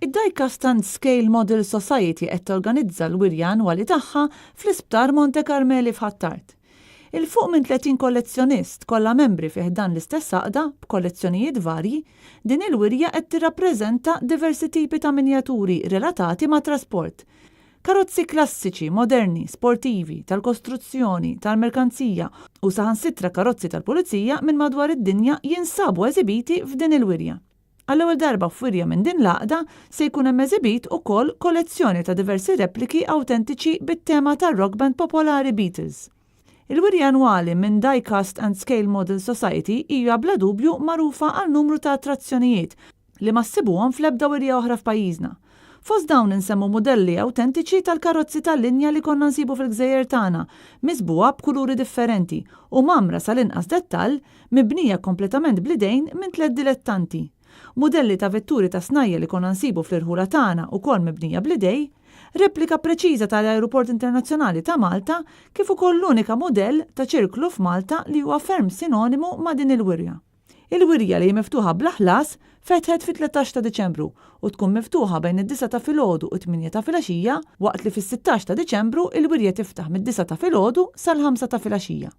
Id-Diecast and Scale Model Society qed torganizza l-wirja annwali tagħha fl-Isptar Monte Carmeli f'Ħ'Attard. Il fuq minn 30 kollezzjonist, kollha membri fi ħdan l-istess għaqda, b'kollezzjonijiet varji, din il-wirja qed tirrappreżenta diversi tipi ta' minjaturi relatati mat-trasport. Karozzi klassiċi, moderni, sportivi, tal-kostruzzjoni, tal-merkanzija u saħansitra karozzi tal-pulizija minn madwar id-dinja jinsabu esibiti f'din il-wirja. Għall-ewwel darba f'wirja minn din l-għaqda se jkun hemm esibit ukoll kollezzjoni ta' diversi repliki awtentiċi bit-tema tar-rock band popolari Beatles. Il-wirja annwali minn Die-Cast and Scale Model Society hija bla dubju magħrufa għal numru ta' attrazzjonijiet li ma ssibuhom fl-ebda wirja oħra f'pajjiżna. Fost dawn insemmu mudelli awtentiċi tal-karozzi tal-linja li konna nsibu fil-gżejjer tagħna, miżbugħa b'kuluri differenti u mgħammra sal-inqas dettall, mibnija kompletament bl-idejn minn tlett dilettanti. Mudelli ta' vetturi ta' snajja' li konna nsibu fl-irħula tagħna ukoll mibnija bl-idej, replika preċiża tal-Ajruport Internazzjonali ta' Malta kif ukoll l-unika mudell ta' ċirklu f'Malta li huwa ferm sinonimu ma' din il-wirja. Il-wirja li hi miftuħa bla ħlas fetħet fit-13 ta' Diċembru u tkun miftuħa bejn id-disgħa ta' filgħodu u t-tmienja ta' filgħaxija waqt li fis-16 ta' Diċembru il-wirja tiftaħ mid-disgħa ta' filgħodu sal-ħamsa ta' filgħaxija.